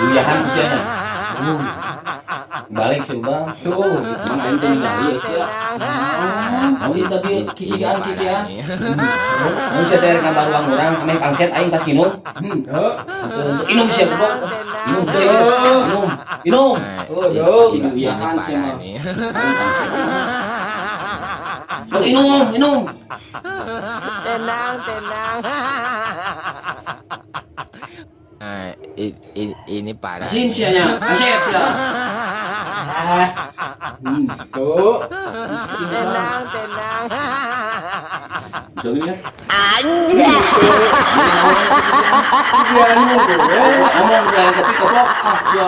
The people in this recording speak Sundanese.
Uyahan ku sia nya. Balik si Ubal. Tuh. Mana aing teh ningali ya sia. Naon ieu tadi kikian kikian. Mun sia teh rek ngabaruang urang ameh pangset aing pas nginum. Henteu. Henteu, inum sia, goblok. Inum sia. Inum. Inum. Oh, dong. Pasti diuyahan sia mah. Aing pangset. Sok inum, inum. Tenang, tenang. Ah, ini parah. Asin sia nya. Pangset sia. Ah. Tuh. Tenang, tenang. Jauh ya. Anjay. Kikian mulu. Ngomong jangan kopi, goblok. Ah, sia.